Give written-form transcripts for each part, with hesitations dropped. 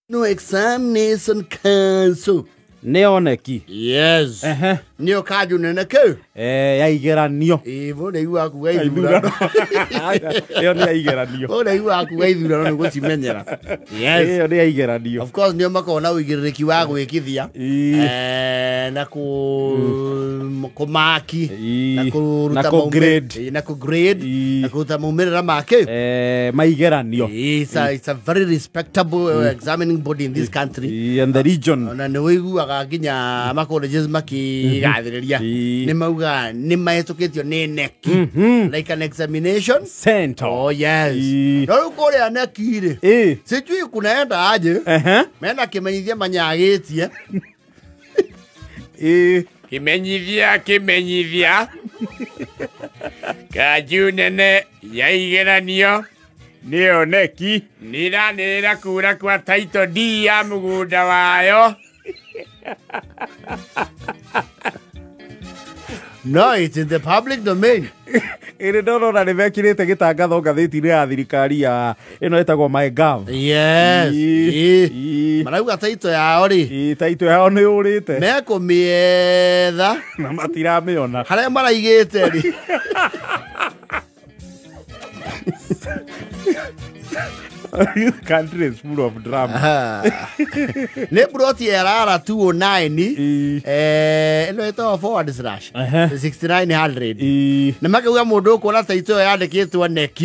No Examination Council. Nĩ oneki. Yes. Ehe. Nĩyo kanjũ nene kĩ? Eh, ya igeranio. Ĩvo nĩ kuga ithurano. Ĩyo nĩ ya igeranio. Ũraigua kuga ithurano nĩ gũcimenyera. Yes. Ĩyo nĩ ya igeranio. Of course nĩo makoragwo na ũigĩrĩrĩki wa gwĩkithia na kũmaki na kũruta Na kũ-grade. na kũ-grade na kũruta maumĩrĩra make. Maigeranio. It's a very respectable examining body in this country. And the region. Ona nĩ wĩiguaga nginya ma colleges makĩgathĩrĩria nĩ mauga nĩ mahĩtũkĩtio nĩ KNEC like an examination center. Oh yes. No rĩu kũrĩa KNEC rĩ, sijui kunaenda aje. Mena kĩmenyithia manyagĩtie. Kimenyithia, kimenyithia, kanju nene ya igeranio Nĩyo KNEC. Nĩranĩrĩra kura kwa title deed ya mũgũnda wayo. No, it's in the public domain. Ĩrĩ ndorona nĩ mekĩrĩte gĩtangatho ngathĩti-inĩ ya thirikari ya ĩno ĩtagwo MyGov. Yes. Marauga title yao rĩ, Title yao nĩ yũrĩte. Mekũmĩetha na matiramĩona. Harĩa maraigĩte rĩ. This country is full of drama. Nĩ broti ya rara 209, ĩno ĩtagwo forward slash 6900. Nĩ makauga mũndũ ũkuona title ĩyo yandĩkĩtwo KNEC,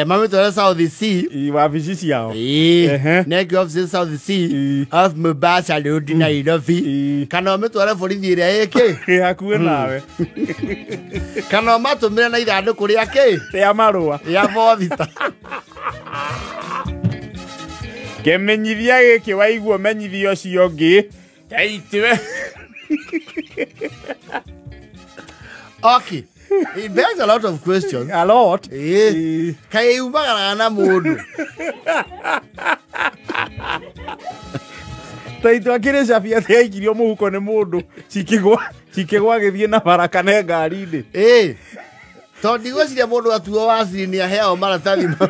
mamĩtware South C. Wabici ciao. KNEC office South C of Mombasa Road, Nairobi, kana ũmĩtware borithi ĩrĩa ĩkĩ Ĩ hakuhĩ nawe. Kana ũmatũmĩre na ithandũkũ rĩa kĩ? Rĩa marũa. Rĩa bothita. Kĩmenyithia gĩkĩ waigua menyithia ũcio ũngĩ. Taitwe. Okay. It begs a lot of questions. A lot. Kaĩ umagaraga na mũndũ? Taitũ akĩrĩ cabi atĩ aikirio mũhuko nĩ mũndũ cikĩgwa cikĩgwa agĩthiĩ na bara kana ngari-inĩ. Tondũ ndigwĩciria mũndũ atuo waciri nĩ aheagwo maratathi mau.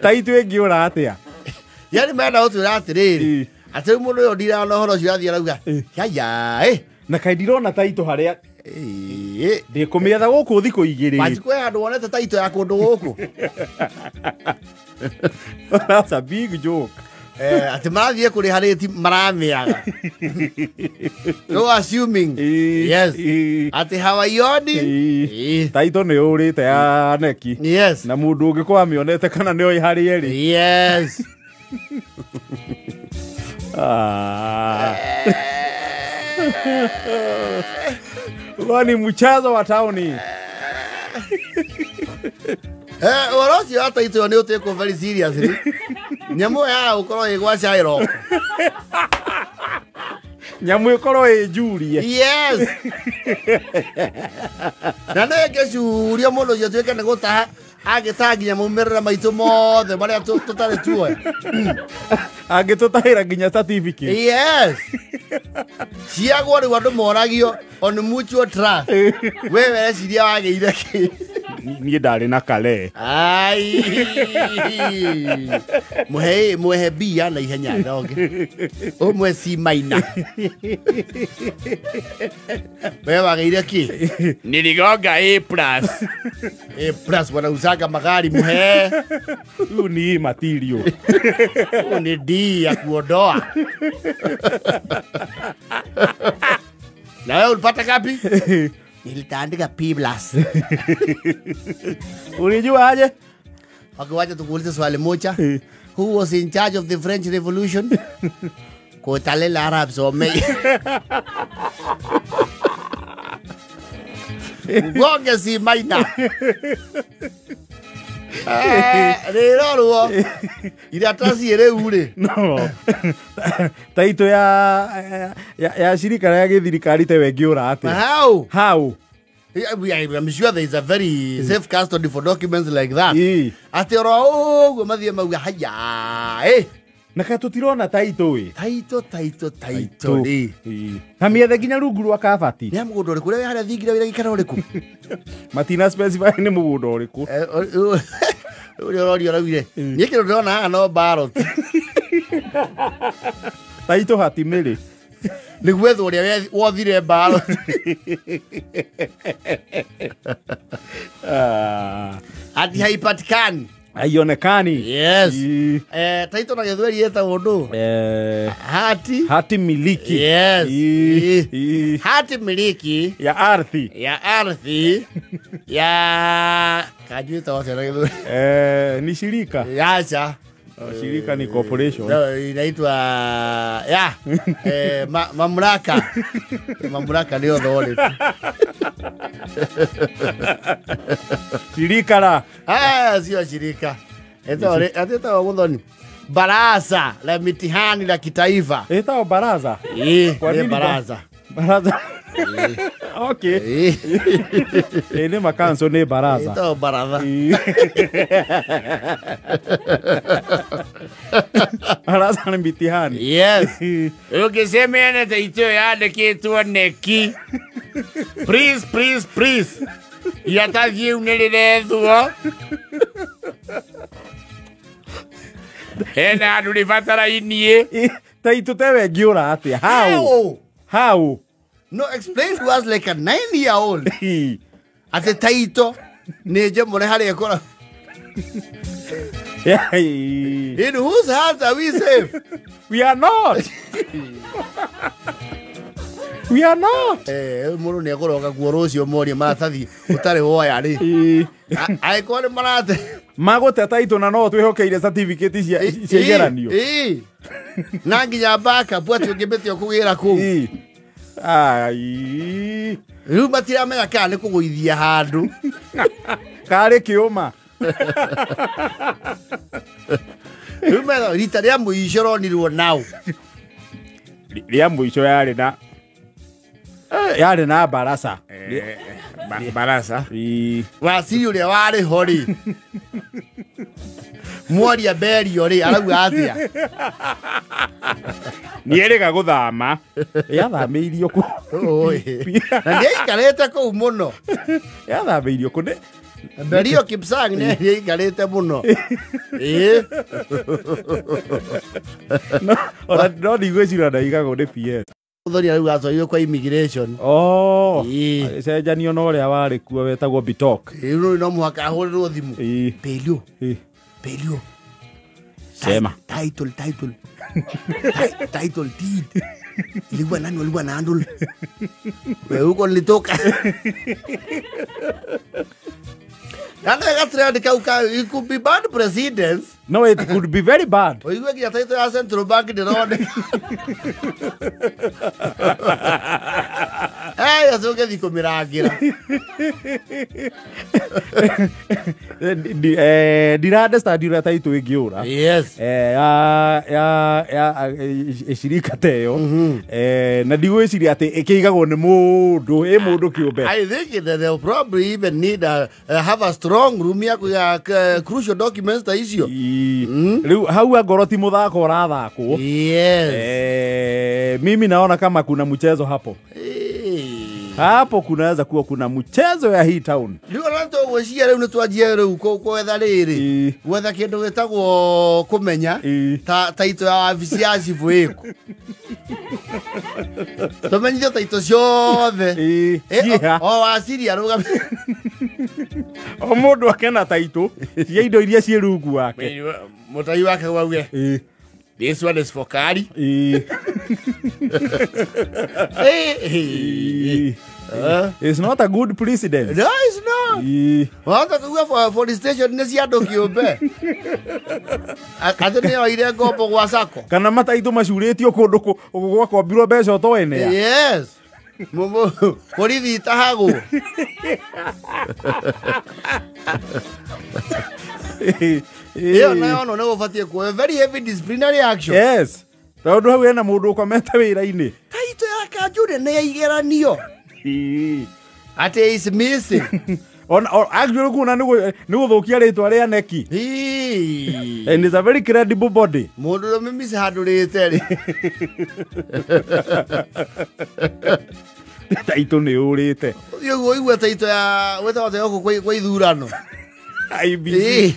Taitũ ĩngĩũra atĩa? Yani menda gũtwĩra atĩrĩrĩ, atĩ rĩu mũndũ ũyũ ndiraga na ũhoro ũcio athiĩ arauga yaya ĩ. Na kaĩ ndirona taitũ harĩa ndĩkũmĩetha gũkũ thikũ igĩrĩ. Wanjikũ, he handũ wonete taitũ ya kũndũ gũkũ? That's a big joke. Atĩ marathiĩ kũrĩha rĩti maramĩaga. No assuming. Yes. Atĩ hawaioni. Taitũ nĩ ũrĩte ya KNEC. Na mũndũ ũngĩkorwo amĩonete kana nĩ oĩ harĩa ĩrĩ. Ah. Huo ni mchezo wa tauni. Ũhoro ũcio wa taitũ ĩyo nĩ ũtĩkwo very seriously. Nyamũ ya gũkorwo ĩ gwa Cairo. Nyamũ ĩkorwo ĩ njurie. Yes. Na nĩ ĩngĩcurio mũndũ ũcio tuĩke nĩ gũtaha agĩtaha nginya maumĩrĩra maitũ mothe marĩa tũtarĩ tuoya. Angĩtũtahĩra nginya certificate. Yes. Ciagwo rĩu andũ moragio on mutual trust. We weciria wagĩire kĩ? Niĩ ndarĩ na kale. Ai. Muhe muhe B ya na ihenya thonge. Ũmwe C minor. We wagĩire kĩ? Niligonga A plus. A plus wanauzanga magari, muhe. Huu ni material. Huu ni D ya kuondoa. Na wewe ulipata ngapi? Nilitaandika P plus. Ulijua aje? Okay, wacha tukuulize swali moja. Who was in charge of the French Revolution? Koitalel Arap Samoei. Ugonge C minor. Rĩrorwo irataci rĩu rĩ. No. Taitũ ya shirika ya gĩthirikari tewe ĩngĩũra atĩa? How? How? I'm sure there is a very safe custody for documents like that. Atĩ oro ũguo mathiĩ mauga haya ĩ. Na kaĩ tũtirona taitũ ĩ? Taitũ, taitũ, taitũ rĩ. Na mĩethe nginya rungu rwa kabati. Nĩ ya mũgũnda ũrĩkũ? Ũrĩa wĩ harĩa thingira wĩra gĩkara ũrĩkũ? Matina specify nĩ mũgũnda ũrĩkũ. Ũrĩa ũroria ũraugire niĩ kĩndũ ndĩrona haha no ballot. Taito hatimĩrĩ. Nĩ gwethwo ũrĩa wothire ballot. Ati haipatikani. Haionekani. Yes. Taito na Gĩthweri ĩtagwo ndũ? Hati miliki. Yes. Hati miliki ya ardhi. Ya ardhi. Ya kanjũ ĩtagwo atĩa na Gĩthweri? Ni shirika. Yacha. Shirika ni corporation. No, inaitwa ya mamlaka. Mamlaka ndio authority. Shirika la. Sio shirika. Eto Muthoni. Baraza la mitihani la kitaifa. Ĩtagwo baraza. Kwa nini baraza? Baraza. Okay. Nĩ makanso nĩ baraza. Ĩtagwo baraza. Baraza ni mitihani. Yes. Ũngĩcemania na ito yandĩkĩtwo neki. Please, please, please. Iratathi rĩu nĩ rĩrethwo. Hena andũ rĩbatarainie. Taito tewe ngĩũra atĩa? How? How? No, explain to us like a 9-year-old. Atĩ taito nĩ njemũre harĩa ĩkora. In whose hands are we safe? We are not. We are not. Mũndũ nĩ ekũroka kuo rũciũ morie maratathi ũtarĩ woya rĩ. Angĩkorwo nĩ marate magũte taito na no twĩhokeire certificate cia igeranio. Na nginya backup atĩ ũngĩmĩte ũkũgĩra kũu. Ai. Rĩu matiramenya kana nĩ kũgũithia handũ. Karĩ kĩũma. Rĩu metha rita rĩa mũico ronirwo nau. Rĩa mũico yarĩ na yarĩ na barasa. Barasa. Waciri ũrĩa warĩ ho rĩ. Mworia Berio rĩ arauga atĩa? Nĩerĩga gũthama. Yathamĩirio kũ. Na nĩaikarĩte kũu mũno. Yathamĩirio kũ. Berio Kipsang nĩaikarĩte mũno. No ndigwĩciria ndaigagwo nĩ PS. Muthoni arauga atwarirwo kwa immigration. Cenjanio na ũrĩa warĩ kuo wetagwo Bitok. Rĩu no mũhaka ahũrĩrwo thimũ. Belio. Belio. Sema. Title. Title deed. Ilikuwa nani walikuwa na handle? Wewe huko nilitoka. Nanda gatrend kauka, it could be bad precedents. No, it could be very bad. Oigwe nginya title ya Central Bank ndĩrona. Acoke thiĩ kũmĩrangĩra. Ndira understand ũrĩa title ĩngĩũra. Yes. Ya shirika ta ĩyo. Na ndigwĩciria atĩ ĩkĩigagwo nĩ mũndũ, ĩ mũndũ kĩũmbe. I think that they'll probably even need have a strong room ya crucial documents ta icio. Rĩu hau angorwo ti mũthako ũrathakwo. Yes. Mimi naona kama kuna mchezo hapo. Hapo kunaweza kuwa kuna mchezo ya hii town. Rĩu ona tũgwĩciria rĩu nĩ twanjie rĩu gwetha rĩrĩ. Gwetha kĩndũ gĩtagwo kũmenya ta taito ya wabici ya cibũ ĩkũ. Tũmenyithio taito ciothe. O waciri arũgame. O mũndũ akena taito cia indo iria ciĩ rungu wake. Mũtai wake wauge. This one is for Kari. It's not a good precedent. No, it's not. Wahota kuuga for police station nĩ cia andũ kĩũmbe. Atĩ nĩyo ire ngombo gwa sacco. Kana mataitũ macurĩtio kũndũ gwakombirwo mbeca ũtoĩ. Yes. Borithi itahagwo. Ĩyo nayo no nĩ gũbatiĩ kuoya very heavy disciplinary action. Yes. Tondũ hau hena mũndũ ũkomete wĩra-inĩ. Taito ya kanjũ nĩ ya igeranio. Atĩ is missing. Actually kuona nĩ gũthũkia rĩtwa rĩa neki. And it's a very credible body. Mũndũ ũrĩa mĩmici handũrĩte rĩ. Taito nĩ ũrĩte. Ũguo ũigue taito ya wĩtagwo atĩa gũkũ kwa ithurano. IBC.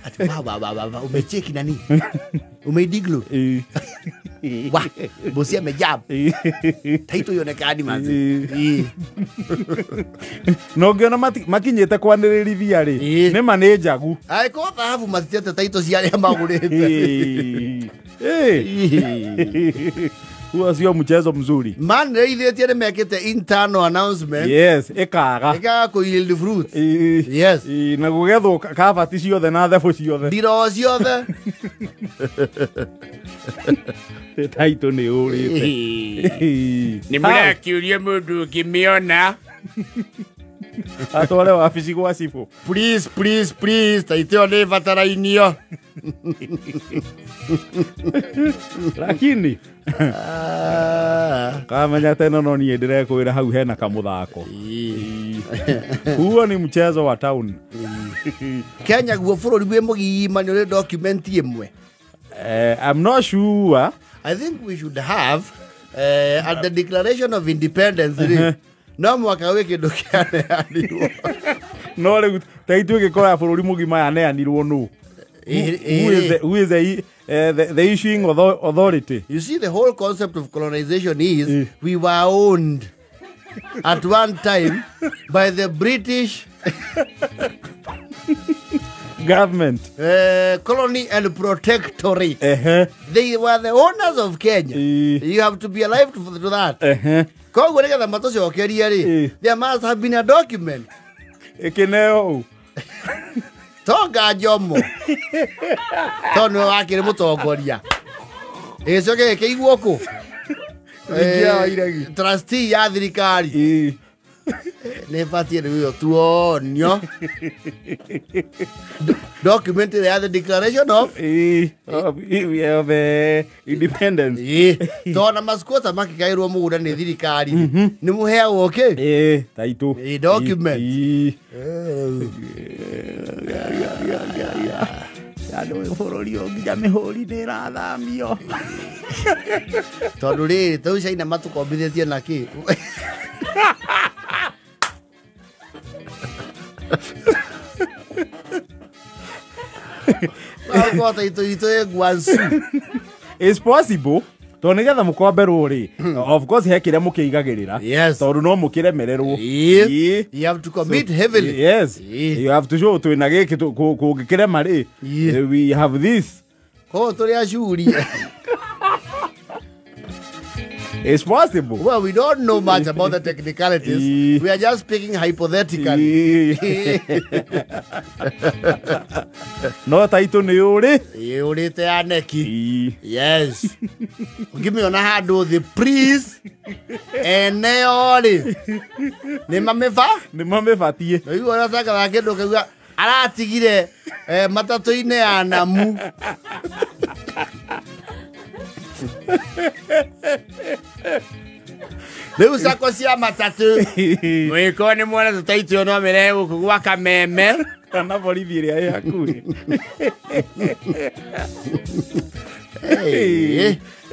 Ati wa umecheki nani? Umeidiglo. Wa bosi amejab. Taito yonekani manzi. No ngiona makinyite kwanĩrĩrithia rĩ nĩ ma nĩ njagu. Angĩkorwo thahabu matitete taito cia arĩa magũrĩte. Huo sio mchezo mzuri. Manĩrĩithĩtie nĩ mekĩte internal announcement. Yes, ĩkaga. Ĩkaga kũ yield fruit. Yes. Na gũgethwo kabati ciothe na thebũ ciothe. Ndiro ciothe. Taito nĩ ũrĩte. Nĩ mũrakiũria mũndũ ũngĩmĩona. Atware wabici gwa cibũ. Please, please, please, taito nĩ ĩbatarainio. Lakini kamenya tena no niĩ ndĩrekwĩra hau hena kamũthako. Huo ni mchezo wa town. Kenya guo bũrũri wĩ mũgima nĩ ũrĩ document ĩmwe. I'm not sure. I think we should have at the Declaration of Independence rĩ no mwaka wĩ kĩndũ kĩaneanirwo. No rĩu ta ithuĩ gĩkora bũrũri mũgima yaneanirwo nũ? Who is the issuing authority? You see, the whole concept of colonization is we were owned at one time by the British government, colony and protectorate. They were the owners of Kenya. You have to be alive to that. Koguo nĩgetha matũcokerie rĩ, there must have been a document. Ĩkĩneo Tonga Jomo tondũ nĩwe wakĩrĩ mũtongoria. Ĩgĩcoke ĩkĩigwo kũ? Trustee ya thirikari. Nĩ ĩbatiĩ rĩu ĩyo tuonio document ya the Declaration of Independence. Tondũ masquota makĩgaĩrwo mũgũnda nĩ thirikari nĩ mũheagwo kĩ? Taito. Document. Andũ bũrũri ũyũ nginya mĩhũri nĩ ĩrathamio. Tondũ rĩrĩ ta rĩu China matũkombithĩtie na kĩ? It's possible. Tondũ nĩgetha mũkomberwo rĩ, of course he kĩrĩa mũkĩigagĩrĩra. Tondũ no mũkĩremererwo. You have to commit heavily. Yes. You have to show twĩna gĩkĩ kũngĩkĩrema rĩ, we have this. Koguo tũrĩ acuri. It's possible. Well, we don't know much about the technicalities. We are just speaking hypothetically. No taito nĩ ũrĩ. Ũrĩte ya neki. Yes. Ũngĩmĩona handũ thĩ, please. Eneo rĩ. Nĩ mamĩba? Nĩ mamĩbatiĩ. Rĩu ũrĩa ũtangathaga kĩndũ ũkauga aratigire matatũ-inĩ ya Namu. Rĩu sako cia matatũ mwĩko nĩ muona tũtaitio no mĩrehe gũkũ gwa Kameme kana borithi ĩrĩa ĩ hakuhĩ.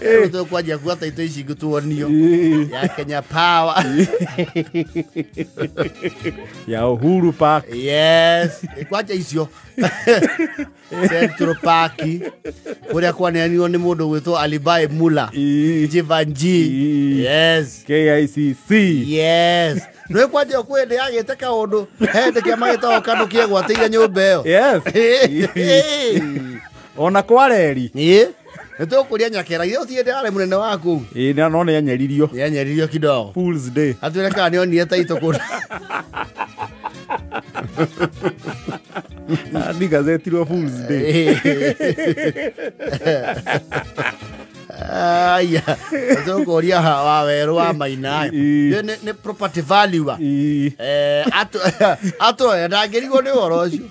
Rĩu tũkwanjia kuga taitũ ici ngĩtuonio ya Kenya Power ya Uhuru Park. Yes, kwanja icio Central Park kũrĩa kwaneanirwo nĩ mũndũ gwĩtwo Alibai Mula Jivanji. Yes. KICC. Yes. Nĩ kwanja kwĩ ndĩ yagĩte kaũndũ he ndĩ kĩama gĩtagwo KANU kĩegwatĩire nyũmba ĩyo. Yes. Ona kwareri. Nĩ tũkũria nyakera ithe ũthiĩ ndĩ arĩ mũnene wa kũu. No nĩ anyeririo. Nĩ anyeririo kidogo. Fool's Day. Atwĩre kana nĩ onire taitũ kũndũ. Ni gazetirwo Fool's Day. Aya, tũkũria wa werũ wa Maina. Nĩ property valuer. Atũ ndangĩrigwo nĩ ũhoro ũcio.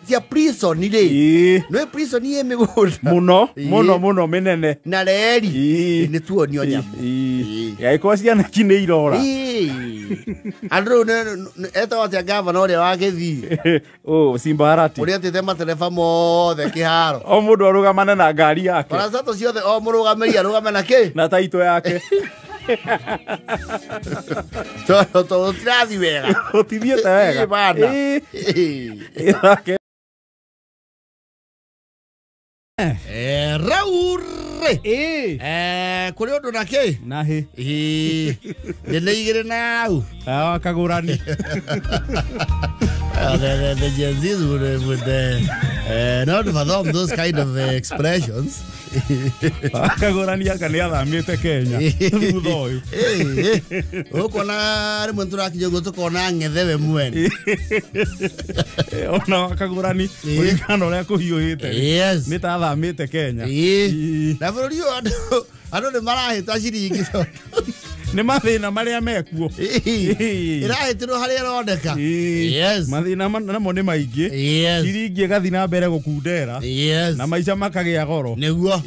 Cia prison rĩ. Nĩ prison ĩ mĩgũnda. Mũno, mũno, mũno mĩnene. Na reri. Nĩ tuonio nyamũ. Angĩkorwo ciana nĩ irora. Andũ etagwo atĩa gavana ũrĩa wa Gĩthii? Oh, Simba Arati. Ũrĩa atĩte matereba mothe kĩharo. O mũndũ arũgamane na ngari yake. Parastato ciothe o mũrũgamĩrĩri arũgame na kĩ? Na taito yake. Tondũ tũtirathiĩ wega. Ũtithiĩte wega. Bana. Raure. Kũrĩ ũndũ na kĩ? Na hĩ. Nĩ igĩrĩ nau. Kagũrani. The Gen Zs would not fathom those kind of expressions. Kagũrani aka nĩ athamĩte Kenya thutha ũyũ. Ũkona rĩmwe tũrakinya ũguo tũkona ng'ethewe mwene. Ona kagũrani kũringana na ũrĩa kũhiũhĩte. Yes. Nĩ ta athamĩte Kenya. Na bũrũri ũyũ andũ nĩ marahĩta ciringi. Nĩ mathĩna marĩa mekuo. Ĩrahĩtĩrwo harĩa ĩroneka. Yes. Mathĩna namo nĩ maingĩ. Yes. Ciringi ĩgathiĩ na mbere gũkundera. Yes. Na maica makagĩa goro. Nĩguo.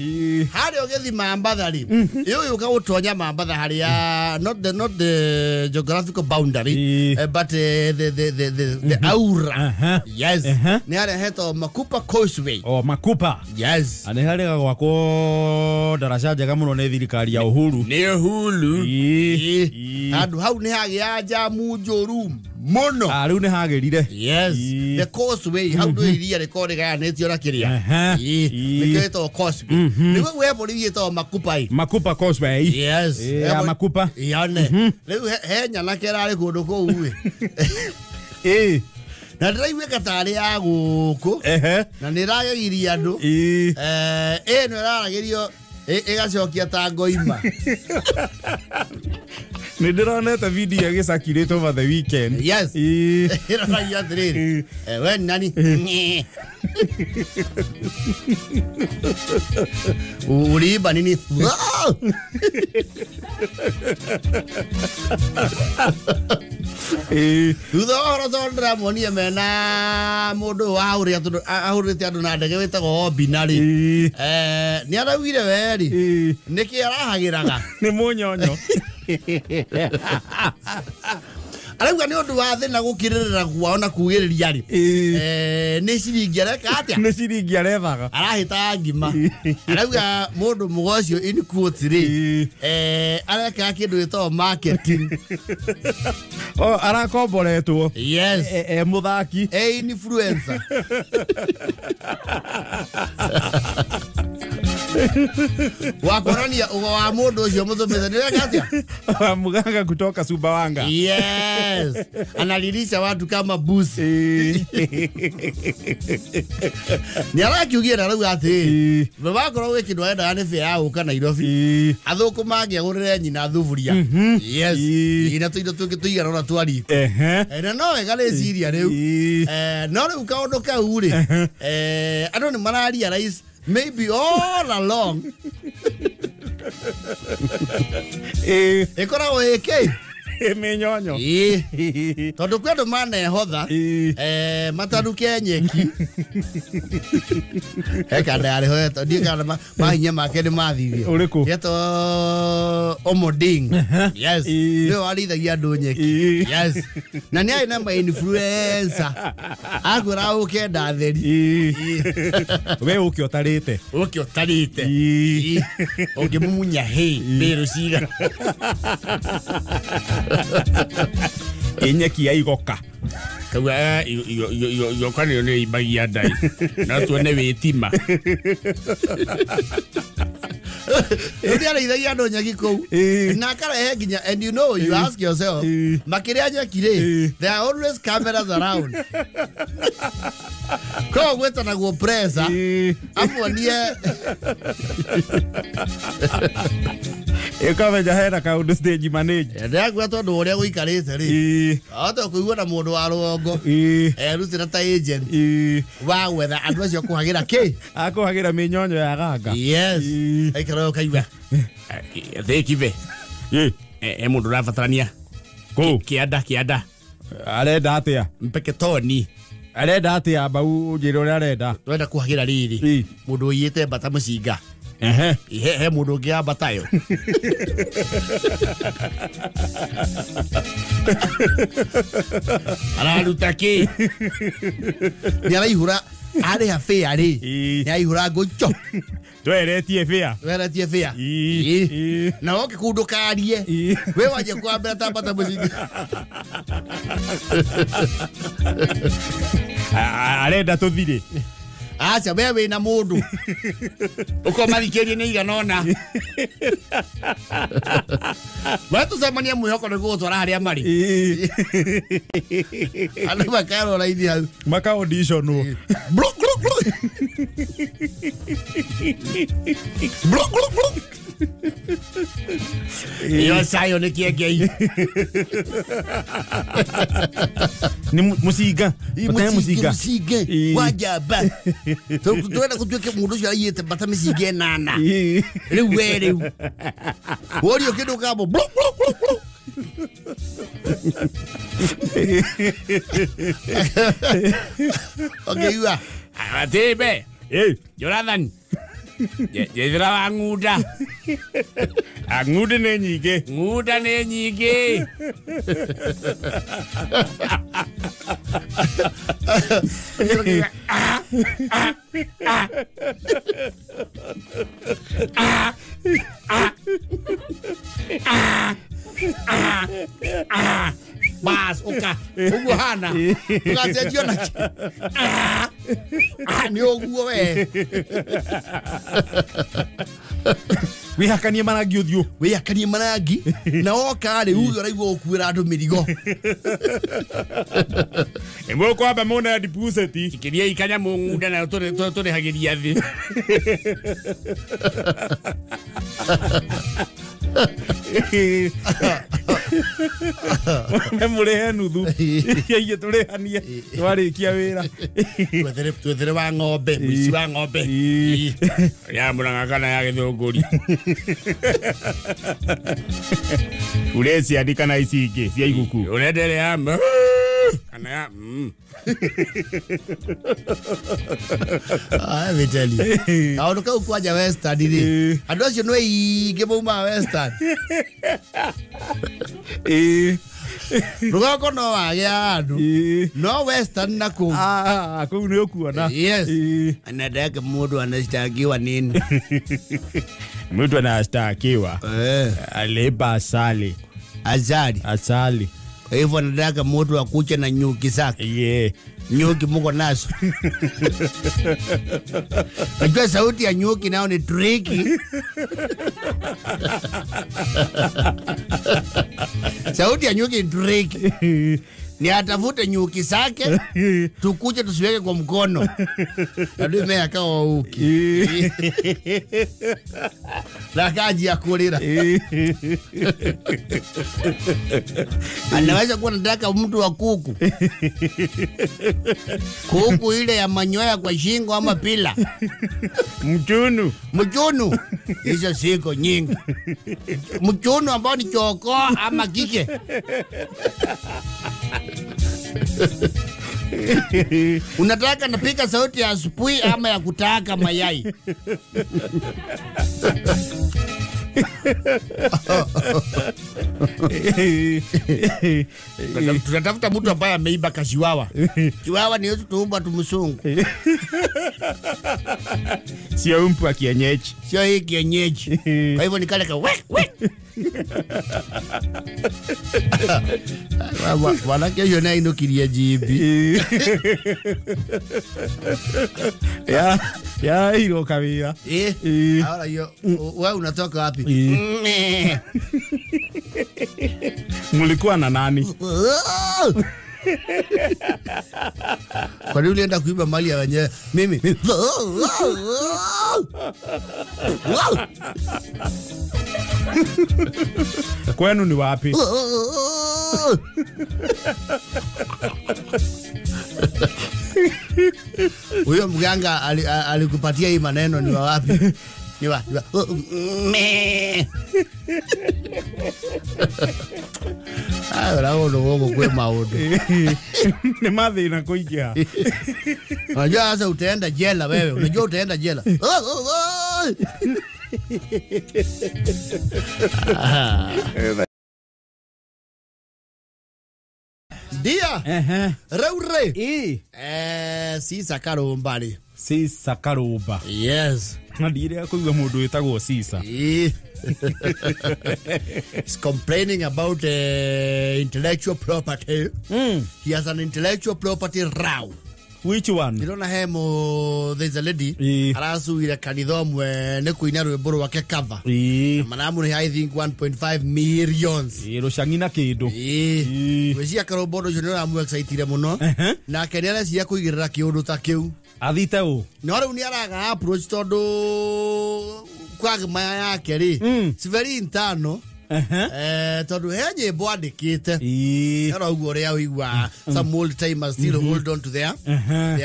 Harĩa ũgĩthiĩ Mambatha rĩ, ĩũyũ ũgũtonya Mambatha harĩa not the geographical boundary but the aura. Yes. Nĩ harĩa hetagwo Makupa Causeway. Oh, Makupa. Yes. Nĩ harĩa gwakwo ndaraca njega mũno nĩ thirikari ya Uhuru. Nĩ Uhuru. Handũ hau nĩ hagĩa njamu njũru mũno. Rĩu nĩ hagĩrire. Yes. The causeway hau nĩ iria rĩkorwo rĩgayanĩtio na kĩrĩa. Nĩkĩo ĩtagwo causeway. Nĩguo gwĩ bũrũri ĩtagwo Makupa. Makupa Causeway. Yes. Ya Makupa. Yone. Rĩu he nyanake ĩrarĩ kũndũ kũu ĩ. Na ndĩraiguĩka tarĩ ya gũkũ. Na nĩ ĩragegirie andũ. Ĩno ĩraragĩrio ĩgacokia ta ngoima. Nĩ ndĩronete video ĩgĩcakirĩtwo over the weekend. Yes. Ĩroragia atĩrĩrĩ, we nĩ nani? Uliiba nini? Thutha wa ũhoro tondũ ndĩramuonire mena mũndũ ũyũ ahũrĩte andũ na ndege wĩtagwo Obina rĩ, nĩ araugire we rĩ, nĩkĩ arahagĩraga? Nĩ mũnyonyo. Arauga nĩ ũndũ wa thĩna gũkirĩrĩra kwao na kugĩrĩria rĩ, nĩ ciringi areka atĩa? Nĩ ciringi arethaga. Arahĩtaga ngima. Arauga mũndũ mũgo ũcio in quotes rĩ, arekaga kĩndũ gĩtagwo marketing. Oh, arakomboretwo. Yes. Mũthaki. Influencer. Wakorania ugo wa mũndũ ũcio mũtũmĩte nĩ weka atĩa? Muganga kutoka Sumbawanga. Yes. Analilisha watu kama busi. Nĩ arakiugia na rauga atĩ wakorwo wĩ kĩndũ arendaga nĩ bĩa ya gũka Nairobi. Athũkũ mangĩagũrĩre nyina thuburia. Yes. Ina tũindo tũngĩ tũigana ũna twa riko. Na no wega rĩciria rĩu. No rĩu kaũndũ kau rĩ, andũ nĩ mararealize maybe all along. Ĩkoragwo ĩkĩ? Mĩnyonyo. Tondũ kwĩ andũ manehotha mataruke nyeki. He kanda yarĩho ndiĩ kana mahinya make nĩ mathithio. Ũrĩkũ? Yetwo Omoding. Yes. Nĩwe warĩithagia andũ nyeki. Yes. Na nĩ arĩ na ma-influencer. Akwĩra ũke ndatheri. We ũke ũtarĩte. Ũke ũtarĩte. Ũngĩmumunya hĩ mbĩrũ cigana. Nyeki ya igoka. Kauga igoka nĩyo nĩ ĩimbagia ndai. No tuone wĩtima. Nĩ arĩithagia andũ nyeki kũu. Na akarehe nginya, and you know, you ask yourself, makĩrĩa nyeki rĩ, there are always cameras around. Koguo gwĩtanagwo pressa, amuonie Ĩkamenya hena kaũndũ stage manage. Ndĩrakuga tondũ ũrĩa gũikarĩte rĩ, ahota kũigua na mũndũ wa rũgongo erutĩra ta agent wa gwetha andũ acio kũhagĩra kĩ? Akũhagĩra mĩnyonyo ya ganga. Yes. Aikara ũkaigua Thĩkibe. He mũndũ ũrabatarania. Kũ? Kĩanda. Arenda atĩa? Mpeketoni. Arenda atĩa mbau njĩra ũrĩa arenda? Twenda kũhagĩra rĩrĩ. Mũndũ ũiyĩte mbata mũcinga. He mũndũ ũngĩ ambatayo. Araruta kĩ? Nĩ araihũra arĩha fare rĩ. Nĩ araihũra ngũnjo. Tweretie fare. Tweretie fare. Na woke kũndũ karie. We wanjie kwambĩra ta mbata mũcinga. Arenda tũthire. Aca we wĩna mũndũ. Ũkomathikĩrie nĩ igana ũna. We tũcemanie mwĩhoko nĩ gũgũtwara harĩa marĩ. Andũ makarora raithi hau. Maka auditionwo. Bluk bluk bluk. Bluk bluk bluk. Iyo sayo nĩ kĩengei. Ni mũcinga. Mũcinga. Wajamba. Tũrenda gũtuĩke mũndũ ũcio araiyĩte mbata mĩcinga ĩnana. Rĩu we rĩu. Worio kĩndũ kambo. Bluk bluk bluk bluk. Okay, Atĩbe. Jonathan. Njethera wa ng'unda. Ng'unda nĩ nyingĩ. Ng'unda nĩ nyingĩ. Bas, ũka. Ũguo hana. Ũgacenjio na nĩ ũguo we. Wĩhakanie marangi ũthiũ. Wĩhakanie marangi. Na woka rĩ uge ũraigua gũkuĩra andũ mĩrigo. Mũkwamba mũna deposit. Ikĩriai kanyamũ ng'unda nayo tũrĩhagĩria thĩ. Mũrĩhe nuthu. Iria tũrĩhanie twarĩkia wĩra. Twethere wa ng'ombe, mũici wa ng'ombe. Ya Mũrang'a kana ya Gĩthũngũri. Ũreciandi kana ici ingĩ cia iguku. Ũrenda ĩrĩa ya kana ya Let me tell you. Kaũndũ kau kwanja Western rĩ. Andũ acio nĩ aingĩ maumaga Western. Rũgongo no wagĩa andũ. No Western na kũu. Kũu nĩ ũkuona. Yes. Anataka mũndũ anashtakiwa nini? Mtu anashtakiwa. Aliba asali. Asali. Asali. Kwa hivyo anataka mtu akuche na nyuki zake. Yeah. Nyuki muko nazo. Najua sauti ya nyuki nao ni tricky. Sauti ya nyuki ni tricky. Ni atafute nyuki zake, tukuje tusiweke kwa mkono. Adui mea akawa uki. Na kaji ya kulira. Anaweza kuwa nataka mtu wa kuku. Kuku ile ya manyoya kwa shingo ama pila. Mchunu. Mchunu. Hizo siko nyingi. Mchunu ambao ni choko ama kike. Unataka napika sauti ya asubuhi ama ya kutaka mayai? Tunatafuta mtu ambaye ameiba kashiwawa. Chiwawa ni yetu tuumba tumsungu. Sio mpu wa kienyeji. Sio hii kienyeji. Kwa hivyo nikale ka wek wek. Wanake hiyo nayo inokiria jibi. Ya hilo kabisa. Ahora yo, wewe unatoka wapi? Mulikuwa na nani? Kwa nini ulienda kuiba mali ya wenyewe? Mimi. Kwenu ni wapi? Huyo mganga alikupatia hii maneno ni wapi? Ni wa me. Ah, ora kwe maundu. Ni mathina kuingia. Unajua sasa utaenda jela wewe. Unajua utaenda jela. Dia rĩu rĩ Caesar Karũmba rĩ. Caesar Karũmba. Yes. Na ndirĩa kũigua mũndũ wĩtagwo Caesar. He's complaining about intellectual property. He has an intellectual property row. Which one? Ndĩrona he there's a lady arasuire kanitha ũmwe nĩ kũina rwĩmbo rwake cover. Maramũrĩha I think 1.5 millions. Rũcang'i na kĩndũ. Gwĩciria Karũmba ũndũ ũcio nĩ ũramũ-excitire mũno. Nake nĩ areciria kũigĩrĩra kĩũndũ ta kĩu. Athite ũ? No rĩu nĩ araga approach tondũ kwagmaya yake rĩ it's very internal. Tondũ he nyĩmbo andĩkĩte ero ũguo ũrĩa ũigua some old timers still hold on to their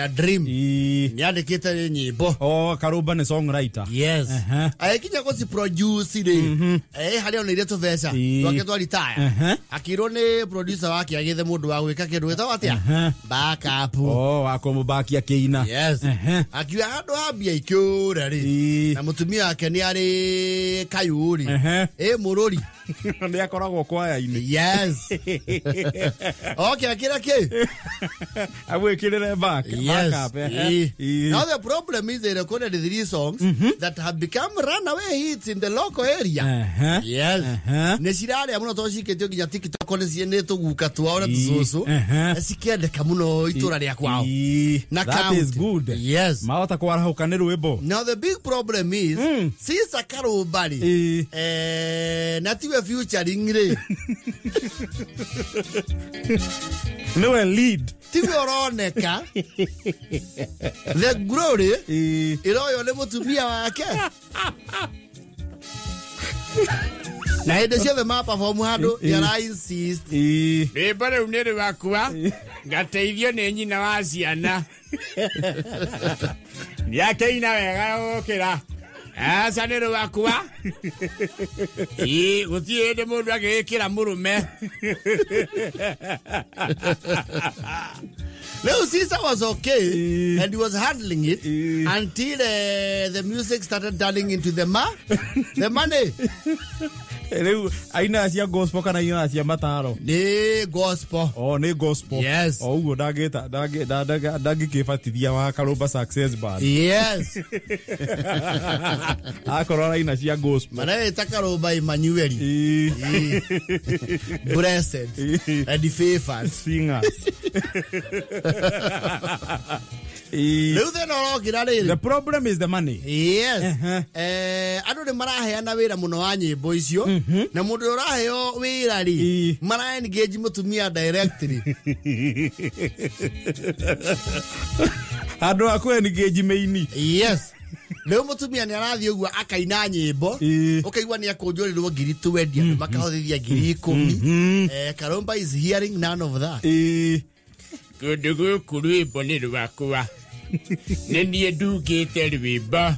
dream. Nĩ andĩkĩte nyĩmbo. Oh, Karũmba nĩ songwriter. Yes. Agĩkinya gũci produce rĩ harĩa oneire tũbeca twake twa retire akĩrwo nĩ producer wake agĩthe mũndũ wa gwĩka kĩndũ gĩtagwo atĩa backup. Oh, wa kũmũbakia kĩina. Yes. Akiuga handũ ha mbia ikĩũra rĩ na mũtumia wake nĩ arĩ kayũ rĩ mũrũri nĩ akoragwo kwaya-inĩ. Yes. Okay, akira kĩ? Amwĩkĩrĩre back. Yes. Backup. Now the problem is they recorded 3 songs that have become runaway hits in the local area. Yes. Nĩ cirarĩa mũno tondũ cikĩtio nginya TikTok nĩ tũguka twao na tũcũcũ. Cikĩendeka mũno itũra rĩa kwao. Na that is good. Yes. Mahota kwarahũka nĩ rwĩmbo. Now the big problem is Caesar Karũmba rĩ na tiwe featuring rĩ niwe lead tiwe ũroneka the glory ĩroywo nĩ mũtumia wake na hĩndĩ ciothe ma perform handũ nĩ insist rwĩmbo rĩu nĩ rwakwa ngateithio nĩ nyina wa ciana nĩakeina wega gũkĩra aca nĩ rwakwa gũtirĩ hĩndĩ mũndũ agĩgĩkĩra mũrũme. Leo Caesar was okay and he was handling it until the music started turning into the money. Rĩu aina cia gospel kana aina cia mataro? Nĩ gospel. Oh, nĩ gospel. Yes. O ũguo ndangĩkĩbatithia wa Karũmba Success Band. Yes. Akorwo araina cia gospel. Mareta Karũmba Emmanuel. Blessed and favored singers. Rĩu thĩna ũrokĩra rĩrĩ. The problem is the money. Yes. Andũ nĩ maraheana wĩra mũno wa nyĩmbo icio na mũndũ ũraheo wĩra rĩ mara engage mũtumia directly. Andũ a kũ engage meini. Yes. Rĩu mũtumia nĩ arathiĩ ũguo akaina nyĩmbo ũkaigua nĩ akũnjũrĩrwo ngiri 20 andũ makahothithia ngiri 10. Karũmba is hearing none of that. Kũndũ gũkũ rwĩmbo nĩ rwakwa nĩ niĩ ndungĩte rwĩmbo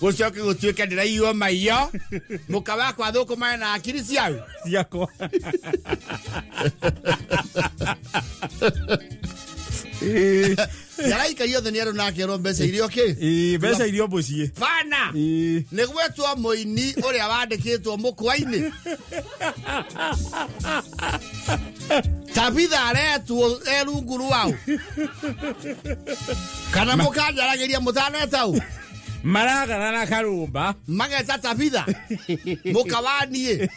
gũcoke gũtuĩke ndĩraiywo maiyo mũka wakwa thũkũmane na akiri ciau ciakwa. Yaraikario othe nĩ arũ nakerwo mbeca iria ũkĩ mbeca iria mũciĩ bana nĩ gwetwo mũini ũrĩa wandĩkĩtwo mũkwa-inĩ Tabitha aretwo e rungu rwao kana mũkanjaragĩria mũtanetau maragarara Karũmba mageta Tabitha mũka wa niĩ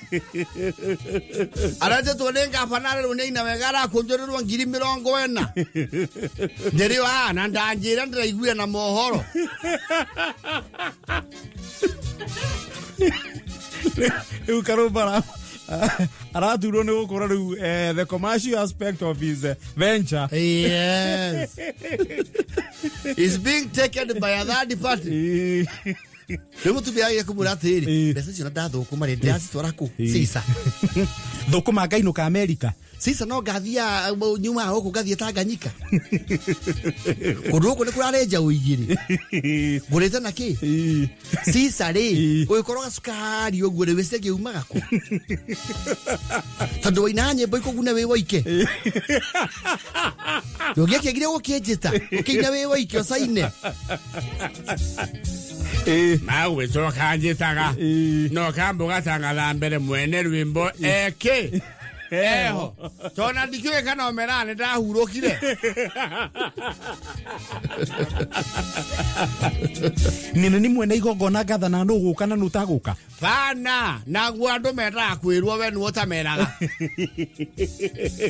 aretĩtwo nĩ ngabana rĩu nĩ aina wega arakũnjũrĩrwo ngiri 40 ndĩrĩ haha na ndanjĩra ndĩraiguire na mohoro. Rĩu Karũmba araturwo nĩ gũkorwo rĩu the commercial aspect of his venture. Yes. Is being taken by a third party. Rĩu mũtumia agĩe kũmwĩra atĩrĩrĩ mbeca icio na ndathũkũma rĩ ndĩracitwara kũ Caesar thũkũma ngainũka America. Caesar no ngathia nyuma gũkũ ngathiĩ Tanganyika kũndũ gũkũ nĩ kũrarĩ njaũ igĩrĩ ngũrĩte na kĩ Caesar rĩ ũgĩkorwo gacukari ũguo rĩ wĩciragia umaga kũ tondũ waina nyĩmbo ikũgune wĩ woike ndũngĩakĩagire gũkĩnjĩta ũkĩina wĩ woike ũcaine. Magwĩcoka njĩtaga no kambũgatang'atha mbere mwene rwĩmbo eke eho tona ndikĩũĩ kana omera nĩ ndahurũkire. Nene nĩ mwene igongona ngathana nũ gũka na nũ ũtagũka. Bana naguo andũ mendaga kwĩrwo we nĩwe ũtameraga.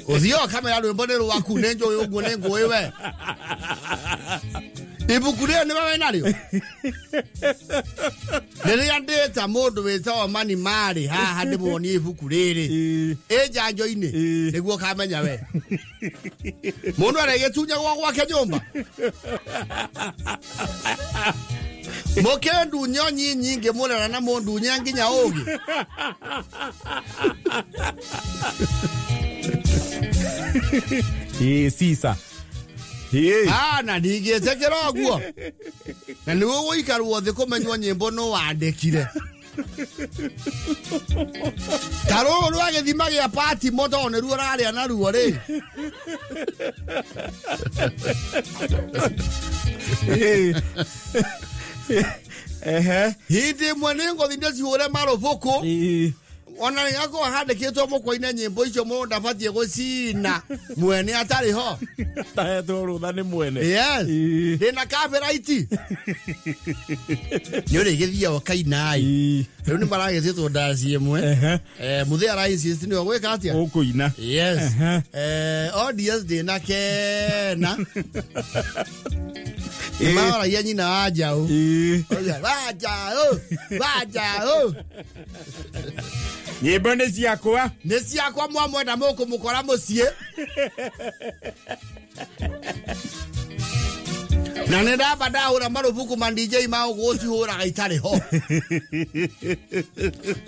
Ũthiaga ũkamera rwĩmbo nĩ rwaku nĩ njũĩ ũguo nĩ ngũĩ we. Ibuku rĩo nĩwe wĩ narĩo. Rĩrĩa ndĩta mũndũ wĩtagwo Mani Marĩ haha ndĩmuonie ibuku rĩrĩ ĩ njanjo-inĩ nĩguo ũkamenya we. Mũndũ arĩgĩtunyagwo gwake nyũmba. Mũkĩndunyo nyingĩ mũrera na mũndunye nginya ũgĩ. Ĩ sisa. Ana ndingĩtĩkĩra ũguo. Na nĩguo gũikarwo thĩ kũmenywo nyĩmbo no wandĩkire. Ta rũrũ rwa gĩthima gĩa Patimo tondũ nĩruo ũrarĩa naruo rĩ. Hĩndĩ ĩmwe nĩngũthiĩ ndĩcihũre marũbũkũ. Ona nĩgakorwo handĩkĩtwo mũkwa-inĩ nyĩmbo icio mũndũ ndabatiĩ gũcina mwene atarĩ ho. Tahetwo rũtha nĩ mwene. Yes. Ndĩna copyright. Nĩ ũrĩgĩthiaga ũkaina ĩ. Rĩu nĩ maragĩtĩtwo ndaci ĩmwe. Mũthee ara insist nĩwe ũgwĩka atĩa? Ũkũina. Yes. Audience ndĩna kena. Nĩmaroragia nyina wa njaũ. Wa njaũ, wa njaũ. Nyĩmbo nĩ ciakwa. Nĩ ciakwa mwamwenda mũkũmũkora mũciĩ. Na nĩ ndamba ndahũra marubuku ma DJ ma gũcihũraga itarĩ ho.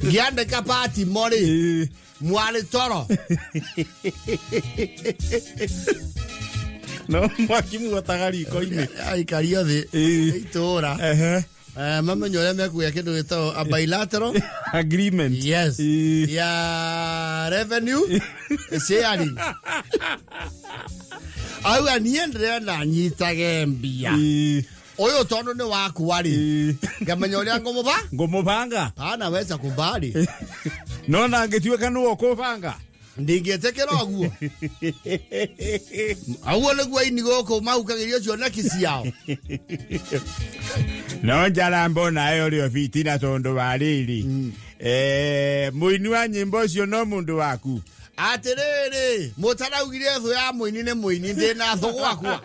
Ngĩandĩka Patimo rĩ, mwarĩ toro. No mwaki muotaga riko-inĩ. Aikario thĩ itũra. Mamenya ũrĩa mekuoya kĩndũ gĩtagwo a bilateral agreement. Yes. Ya revenue sharing. Auga niĩ ndĩrenda nyitage mbia. Ũyũ tondũ nĩ wakwa rĩ, ngamenya ũrĩa ngũmũba? Ngũmũbanga. Pana weza kubali. No na angĩtuĩka nĩwe ũkũbanga. Ndingĩtĩkĩra ũguo. Ũguo nĩguo aini gũkũ mahukagĩrio cioneki ciao. No njarambo nayo rĩo bitina tondũ wa rĩrĩ. Mũini wa nyĩmbo ũcio no mũndũ waku. Atĩrĩrĩ, mũtaraugire thũ ya mũini nĩ mũini ndĩna thũ gwakwa.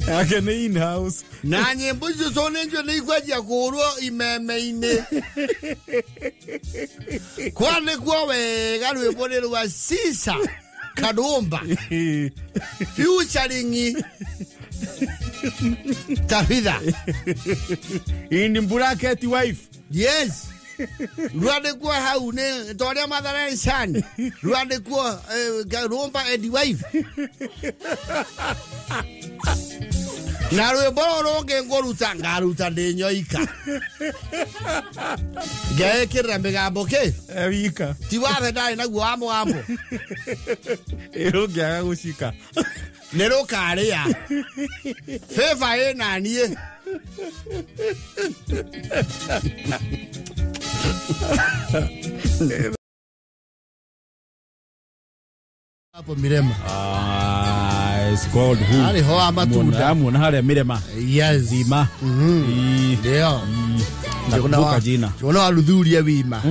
Yake nĩ in-house. Na nyĩmbo icio so nĩ njũĩ nĩ ikwanjia kũhũrwo imeme-inĩ. Kwandĩkwo wega rwĩmbo nĩ rwa Sisa Kadumba featuring Tabitha in bracket wife. Yes. Rwandĩkwo hau nĩ ta ũrĩa Mathare Son. Rwandĩkwo Karumba and wife. Na rwĩmbo rũrũ rũngĩ ngũruta ngaruta ndĩ nyoika. Ngekĩrĩra mĩgambo kĩ? Wika. Ti wathe ndarĩ naguo wa mũgambo. Ĩrũngĩaga gũcika. Nĩ rũkarĩa. Favor ĩna niĩ. Hapo Mirema. It's called who? Ari ho amatunda. Muona haria Mirema. Yes. Zima. Ndio. Nakumbuka jina. Tunaona aludhuria wima.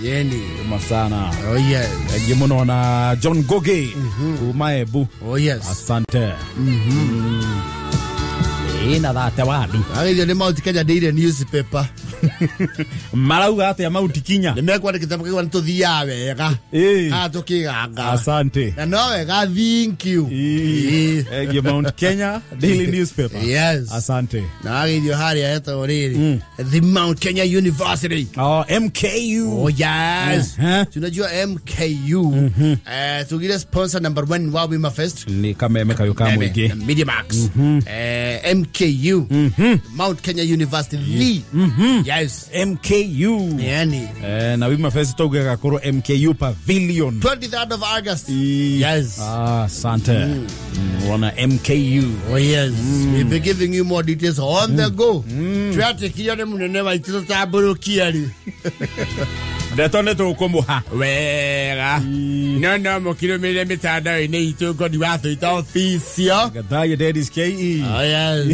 Yeni. Masana. Oh yes. Muno na John Goge. Kuma Ebu. Oh yes. Asante. Ina thate wadu. Agithio nĩ Mount Kenya Daily Newspaper. Marauga atia Mount Kenya? Nĩ mekwandĩkĩte makiuga nĩ tũthiaga wega. Haha tũkĩganga. Asante. Na no wega, thank you. Egi Mount Kenya Daily Newspaper. Yes. Asante. Na agithio harĩa hetagwo rĩrĩ. The Mount Kenya University. Oh, MKU. Oh yes. Tunajua MKU. Tugire sponsor number 1 wa Wima Fest. Ni kameme kayo ka mwingi. Media Max. MKU MKU. Mount Kenya University. The yes. MKU. Yani. Na Wima Fest tauge gakorwo MKU Pavilion. 23rd of August. Yes. Ah, asante. Wana MKU. Oh yes. We'll be giving you more details on the go. Twatikirio nĩ mũnene waitũ tũtambũrũkia rĩ. Ndeto nĩ tũkũmũha. Wega no mũkĩrũmĩrĩre mĩtandao-inĩ itũ ngoni wa Thũita official. Gathaye Daddy's KE. Oh yes.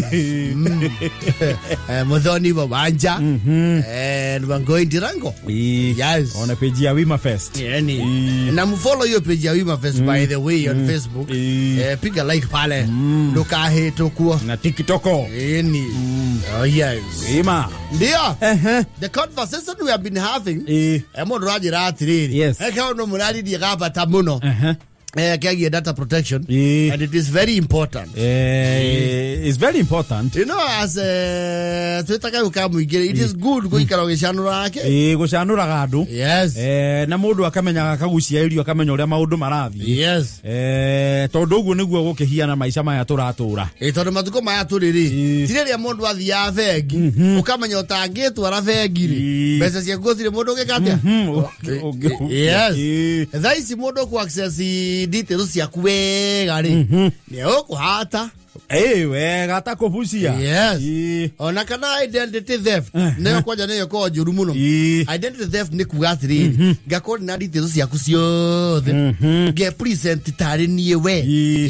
Muthoni wa Wanja and Wangoi Ndirango. Yes. Ona page ya Wima Fest. Yani. Na mfollow hiyo page ya Wima Fest, by the way, on Facebook. Piga like pale. Ndukahĩtũkwo. Na TikTok. Yani. Oh yes. Ima. Ndio. The conversation we have been having. Mũndũ ũranjĩra atĩrĩrĩ. Kaũndũ mũraririe gabata mũno. Kegiĩ data protection. And it is very important. It's very important. You know, as twĩtaga gũka mũingĩ, it is good gũikara ũgĩcanũra ake. Gũcanũraga andũ. Na mũndũ akamenyaga akagucia irio akamenya ũrĩa maũndũ marathiĩ. Tondũ ũguo nĩguo gũkĩhiana maica maya tũratũra. Tondũ matukũ maya tũrĩ rĩ, ti rĩrĩa mũndũ athiaga bengi ũkamenya ũtangĩtwara bengi rĩ, mbeca ciaku gũtirĩ mũndũ ũngĩka atĩa. Yes. Thaa ici mũndũ ũkũ access details ciaku wega rĩ, nĩ ũkũhata. Wega ta kũbucia. Yes. Ona kana identity theft nĩyo kwanja nĩyo ĩkoragwo njũru mũno. Identity theft nĩ kuga atĩrĩrĩ, ngakorwo ndĩna details ciaku ciothe, nge present tarĩ niĩ we.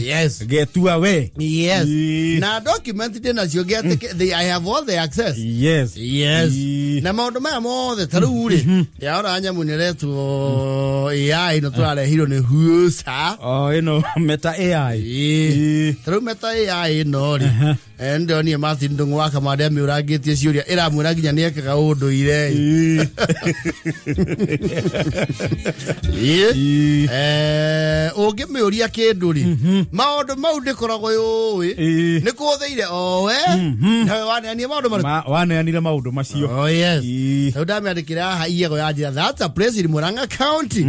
Yes. Getua we. Yes. Na document ndĩnacio ngetĩke I have all the access. Yes. Na maũndũ maya mothe ta rĩu rĩ, ndĩrarora nyamũ nĩ ĩretwo AI ĩno tũrarehirwo nĩ Husa. Oh, ĩno Meta AI. Ta rĩu Meta AI ĩno rĩ, ndĩronire Martin Ndung'u wa Kamande amĩũrangĩtie ciũria ĩramwĩra nginya nĩ ekaga ũndũire. Ũngĩmĩũria kĩndũ rĩ, maũndũ mau ndĩkoragwo yũĩ, nĩ kũthĩire owe nawe waneanire maũndũ marĩkũ? Waneanire maũndũ macio. Oh yes. Rĩu ndamĩandĩkĩra haha Iego ya njĩra, that's a place in Murang'a County.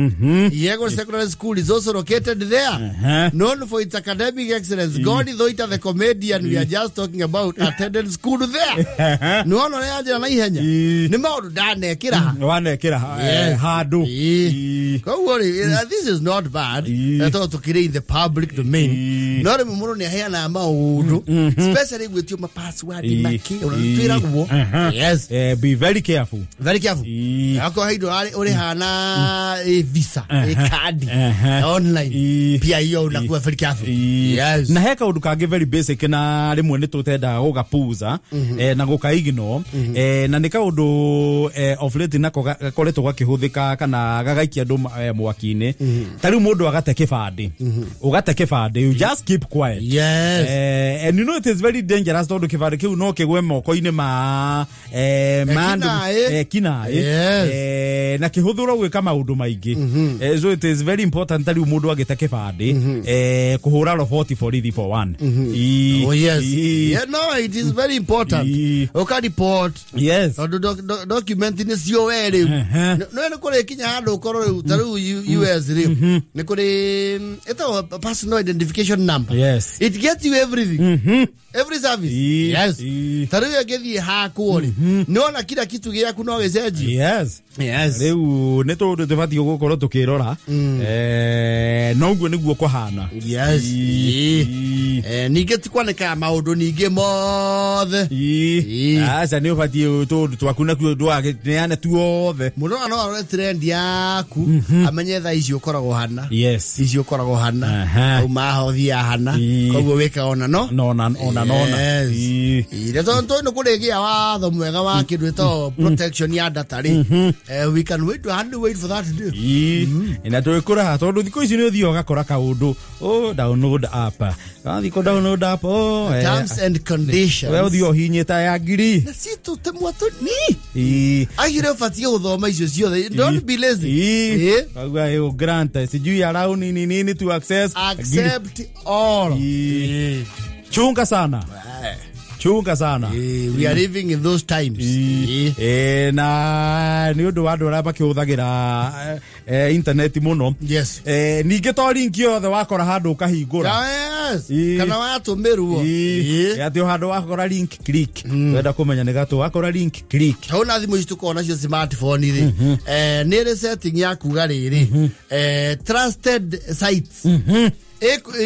Iego Secondary School is also located there. Known for its academic excellence. Goni Thoita the comedian we are just talking about attended school there. Nĩwona ũrĩa yanjĩra na ihenya? Nĩ maũndũ ndanekĩra. Wanekĩra handũ. Koguo rĩ, this is not bad. Tondũ tũkĩrĩ in the public domain. No rĩmwe mũndũ nĩ aheanaga maũndũ, especially gwĩtio ma password makĩ, ona nĩtwĩragwo. Yes. Be very careful. Very careful. Akorwo he indo ũrĩhana visa, card online. Pia hiyo unakuwa very careful. Yes. Na he kaũndũ kangĩ very basic na rĩmwe nĩ tũtendaga gũgapuza na gũka ignore, na nĩ kaũndũ of late nako gakoretwo gakĩhũthĩka kana gagaikia andũ mwaki-inĩ. Ta rĩu mũndũ agate kĩbandĩ. Ũgate kĩbandĩ, you just keep quiet. Yes. And you know it is very dangerous tondũ kĩbandĩ kĩu no kĩgwe moko-inĩ ma kinaĩ. Yes. Na kĩhũthĩrwo gwĩka maũndũ maingĩ. So it is very important ta rĩu mũndũ agĩte kĩbandĩ kũhũra roboti borithi for one. Oh yes. Yeah, no, it is very important. Ũka report. Yes. Tondũ document nĩ cio we rĩu. No nĩ kũrĩ kinya handũ ũkorwo rĩu ta rĩu US rĩu nĩ kũrĩ ĩtagwo personal identification number. Yes. It gets you everything. Every service. Yes. Ta rĩu ĩngĩthiĩ hakwo rĩ, nĩwona kila kitu gĩaku no gĩcenjio. Yes. Yes. Rĩu nĩ tũndũ tũbatiĩ gũkorwo tũkĩrora. No ũguo nĩguo kũhana. Yes. Ningĩ ti kwanĩkaga maũndũ ningĩ mothe. Aca nĩ ũbatiĩ tũndũ twaku nakuo ndũgakĩneane tuothe. Mũndũ no arore trend yaku amenye thaa ici ũkoragwo hana. Yes. Ici ũkoragwo hana. Uma haha ũthiaga hana. Koguo wĩkaga ona no. Nona ona nona. Ire tondũ nĩ kũrĩgĩa watho mwega wa kĩndũ ĩtagwo protection ya data rĩ. We can wait to hardly wait for that to do. Na tũgĩkũra tondũ thikũ ici nĩ ũthiaga ũgakora kaũndũ, oh, download app. Wathiĩ kũ download app, oh, terms and conditions. We ũthiĩ ũhinyĩte ya ngiri. Na si tũtemwa tũnini. Agire ũbatiĩ gũthoma icio ciothe. Don't be lazy. Kauga grant sijui allow nini nini to access. Accept all. Chunga sana. Chunga sana. We are living in those times. Na nĩ ũndũ wa andũ arĩa makĩhũthagĩra internet mũno. Yes. Ningĩ to link yothe wakora handũ ũkahingũra. Yes. Kana watũmĩrwo. Atĩ o handũ wakora link click. Wenda kũmenya nĩ gatũ wakora link click. Hau na thimũ ici tũkoragwo nacio smartphone rĩ, nĩ ĩrĩ setting ya kuga rĩrĩ, trusted sites,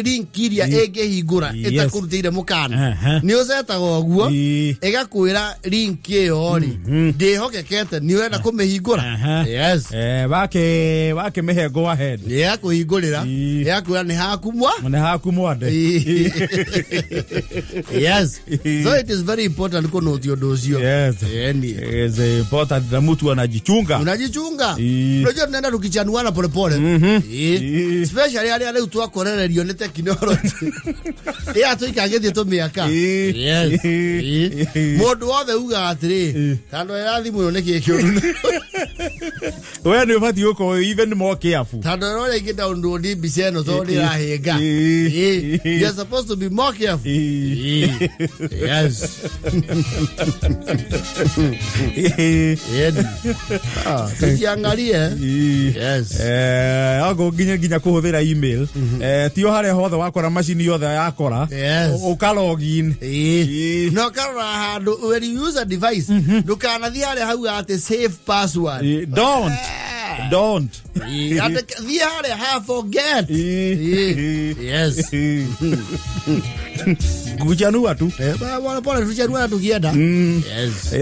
link iria ĩngĩhingũra ĩtakũrutĩire mũkana, nĩ ũcetaga ũguo ĩgakwĩra link ĩyo rĩ ndĩhokekete, nĩ ũrenda kũmĩhingũra. Yes. Wakĩmĩhe go ahead. Nĩ yakũhingũrĩra, yakwĩra nĩ haku mwa. Nĩ haku mwande. Yes. So it is very important kũnũti ũndũ ũcio. Yes. It's important na mtu anajichunga. Unajichunga. Unajua tunaenda tukichanuana polepole. Especially arĩa rĩu twakorererio nĩ tekinoronjĩ. Ĩya tũikangĩtie tũmĩaka. Yes. Mũndũ wothe ugaga atĩrĩ, tandũ ĩra thimũ ĩyo nĩkĩĩ kĩũru. We nĩ ũbatiĩ gũkorwo even more careful. Tandũ ĩra ũrĩa ingĩ download mbica ĩno tondũ nĩ ĩrahĩnga. You are supposed to be more careful. Yes. Tujiangalie. Yes. Ago nginya kũhũthĩra email. Ti o harĩa hothe wakora macini yothe yakora. Yes. Ũka login. No karora handũ when you use a device, ndũkanathiĩ harĩa hauga atĩ save password. Don't. Don't. Thiĩ harĩa ha forget. Yes. Kuchanua tu. Pole pole tuchanua tukienda. Yes.